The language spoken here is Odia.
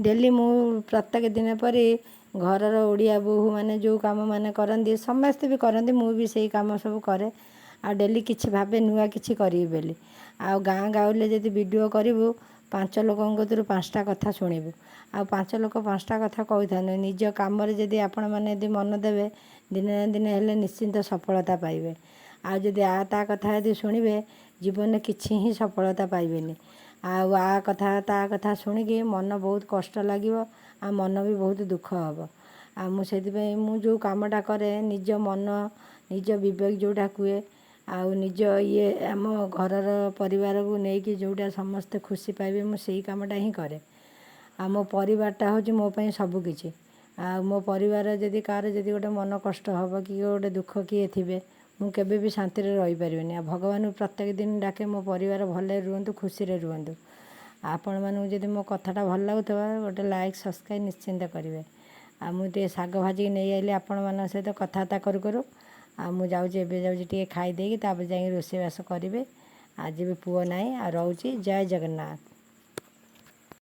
ଡେଲି ମୁଁ ପ୍ରତ୍ୟେକ ଦିନ ପରି ଘରର ଓଡ଼ିଆ ବୋହୂମାନେ ଯେଉଁ କାମମାନେ କରନ୍ତି, ସମସ୍ତେ ବି କରନ୍ତି, ମୁଁ ବି ସେଇ କାମ ସବୁ କରେ। ଆଉ ଡେଲି କିଛି ଭାବେ ନୂଆ କିଛି କରିବି ବୋଲି। ଆଉ ଗାଁ ଗାଉଁଲିରେ ଯଦି ଭିଡ଼ିଓ କରିବୁ, ପାଞ୍ଚ ଲୋକଙ୍କ କତିରୁ ପାଞ୍ଚଟା କଥା ଶୁଣିବୁ। ଆଉ ପାଞ୍ଚ ଲୋକ ପାଞ୍ଚଟା କଥା କହୁଥାନ୍ତି। ନିଜ କାମରେ ଯଦି ଆପଣମାନେ ଯଦି ମନ ଦେବେ, ଦିନେ ନା ଦିନେ ହେଲେ ନିଶ୍ଚିନ୍ତ ସଫଳତା ପାଇବେ। ଆଉ ଯଦି ଆ ତା କଥା ଯଦି ଶୁଣିବେ, ଜୀବନରେ କିଛି ହିଁ ସଫଳତା ପାଇବେନି। ଆଉ ଆ କଥା ତା କଥା ଶୁଣିକି ମନ ବହୁତ କଷ୍ଟ ଲାଗିବ, ଆଉ ମନ ବି ବହୁତ ଦୁଃଖ ହେବ। ଆଉ ମୁଁ ସେଥିପାଇଁ ମୁଁ ଯେଉଁ କାମଟା କରେ, ନିଜ ମନ, ନିଜ ବିବେକ ଯେଉଁଟା କୁହେ, ଆଉ ନିଜ ଇଏ ଆମ ଘରର ପରିବାରକୁ ନେଇକି ଯେଉଁଟା ସମସ୍ତେ ଖୁସି ପାଇବେ, ମୁଁ ସେଇ କାମଟା ହିଁ କରେ। ଆଉ ମୋ ପରିବାରଟା ହେଉଛି ମୋ ପାଇଁ ସବୁକିଛି। ଆଉ ମୋ ପରିବାର ଯଦି କାହାର ଯଦି ଗୋଟେ ମନ କଷ୍ଟ ହେବ କି ଗୋଟେ ଦୁଃଖ କିଏ ଥିବେ, ମୁଁ କେବେ ବି ଶାନ୍ତିରେ ରହିପାରିବିନି। ଆଉ ଭଗବାନଙ୍କୁ ପ୍ରତ୍ୟେକ ଦିନ ଡାକେ, ମୋ ପରିବାର ଭଲରେ ରୁହନ୍ତୁ, ଖୁସିରେ ରୁହନ୍ତୁ। ଆପଣମାନଙ୍କୁ ଯଦି ମୋ କଥାଟା ଭଲ ଲାଗୁଥିବ, ଗୋଟେ ଲାଇକ୍, ସବସ୍କ୍ରାଇବ୍ ନିଶ୍ଚିନ୍ତ କରିବେ। ଆଉ ମୁଁ ଟିକେ ଶାଗ ଭାଜିକି ନେଇ ଆସିଲି ଆପଣମାନଙ୍କ ସହିତ କଥାବାର୍ତ୍ତା କରୁ କରୁ। ଆଉ ମୁଁ ଯାଉଛି, ଏବେ ଯାଉଛି ଟିକେ ଖାଇଦେଇକି ତାପରେ ଯାଇକି ରୋଷେଇବାସ କରିବି। ଆଜି ବି ପୁଅ ନାହିଁ। ଆଉ ରହୁଛି, ଜୟ ଜଗନ୍ନାଥ।